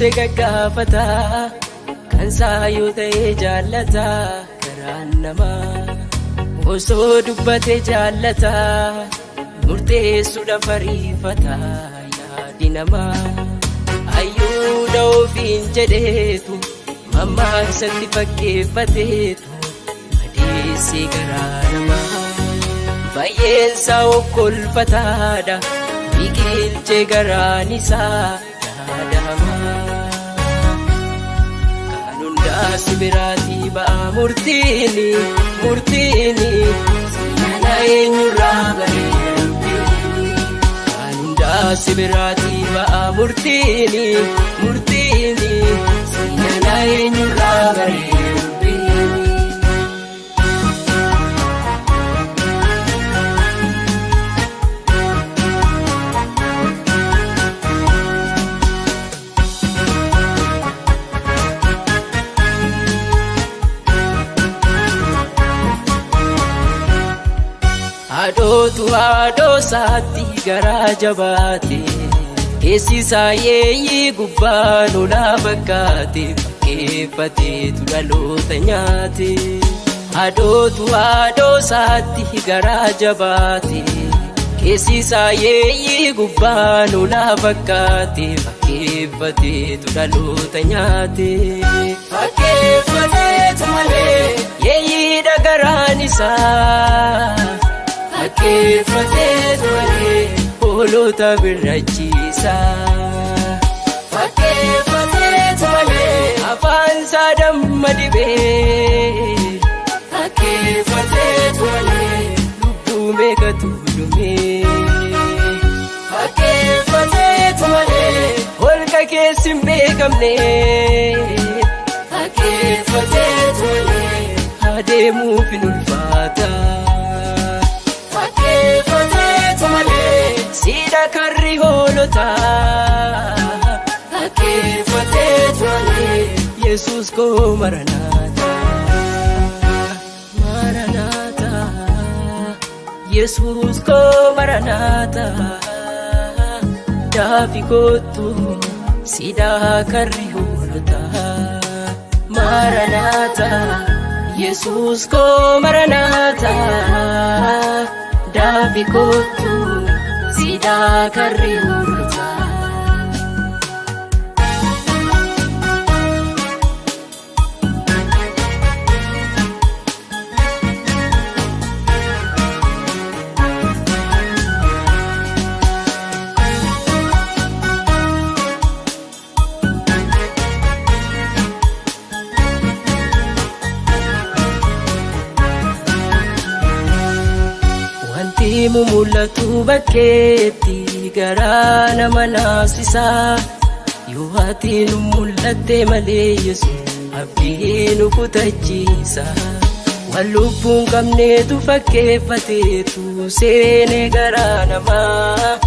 Bulte gaggaafata kan saayoo ta'ee jaallata garaan namaa osoo dubbate jaallata murteessuudha fariifata yaadi namaa hayyuudha ofiin jedheetu mammaaksatti fakkeeffateetu madeessee garaa namaa baay'eensaa okkolfataadha biqilchee garaan isaa yaadamaa. Kan hundaa si biraatii ba'a murtiini murtiini seenaa eenyurraa bareedamteeni. Kan hundaa si biraatii ba'a murtiini murtiini seenaa eenyurraa bareedamteeni. Haadhootu haadhoo isaatti garaa jabaate keessi isaa yeeyyii gubbaa lolaa fakkaate fakkeeffateetu dhaloota nyaate. Haadhootu haadhoo isaatti garaa jabaate keessi isaa yeeyyii gubbaa lolaa fakkaate fakkeeffateetu dhaloota nyaate. Fakkeeffateetu malee yeeyyiidha garaan isaa. Fakkeeffateetu malee hoolota birrachiisa. Fakkeeffateetu malee afaan isaa damma dibee. Fakkeeffateetu malee lubbuu meeqatu dhumee. Fakkeeffateetu malee holqa keessi hin beekamne. Fakkeeffateetu malee adeemuuf hin ulfaata. Fakkeeffateetu malee siidha karri hoolotaa. Fakkeeffateetu malee Yesuus koo maranaata. Maranaata. Yesuus koo maranaata. Daafi kootu siidha karri hoolotaa. Maranaata. Yesuus koo maranaata. Daafi kootu siidha karri hoolotaa. Wanti mul'atu bakkeetti garaa nama naasisa. Yoo ati nu mul'atte malee Yesuus abdii nu kutachiisa. Waan lubbuun qabneetu fakkeeffateetu seenee garaa namaa.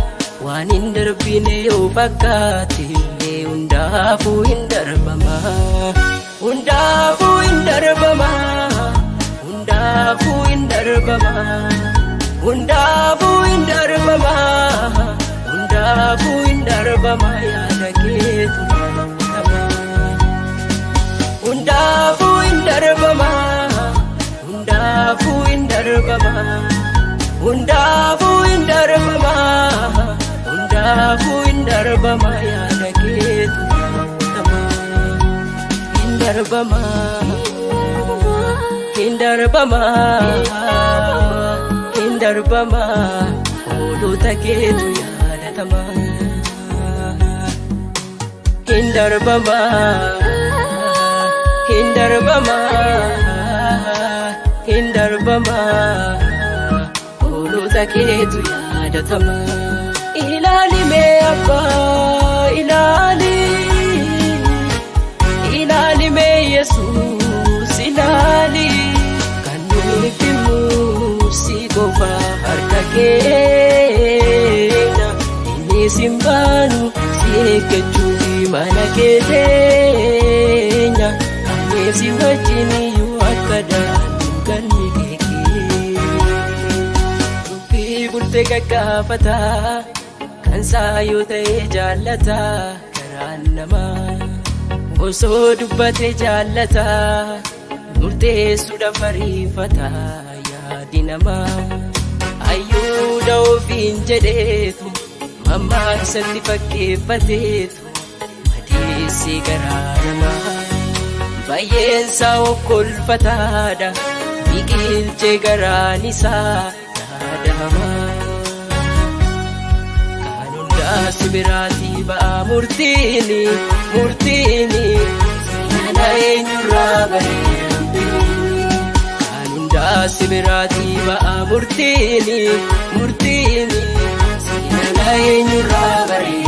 Waan hin darbine yoo fakkaate illee hundaafuu hin darbama. Hundaafuu hin darbama. Hundaafuu hin darbama. Hundaafuu hin darbama. Hundaafuu hin darbama yaada keetu raawwatama. Hundaafuu hin darbama. Hundaafuu hin darbama. Hundaafuu hin darbama. Hundaafuu hin darbama yaada keetu raawwatama. Hin darbama. Hin darbama. Hin darbama. Hoolota keetu yaadatama. Hin darbama. Hin darbama. Hin darbama. Hoolota keetu yaadatama. Ilaali mee abbaa ilaali. Ilaali mee Yesuus ilaali. Kan nuti si qofa harka keenya. Inni sin baanu si eeggachuufi mana kee teenya. Amee si wajjin iyyuu akka daandii galmi kee. Dubbii bulte gaggaafata kan saayoo ta'ee jaallata garaan namaa. Osoo dubbate jaallata, murteessuudhaaf ariifata yaadi namaa. Hayyuudha ofiin jedheetu, mammaaksatti fakkeeffateetu madeessee garaa namaa. Baay'eensaa of kolfataadha, biqilchee garaan isaa yaada hamaa. Kan hundaa si biraatii ba'a murtiini, murtiini, seenaa eenyurraa bareedamtiini. Kan hundaa si biraatii ba'a murtiini, murtiini, seenaa eenyurraa bareedamtiini.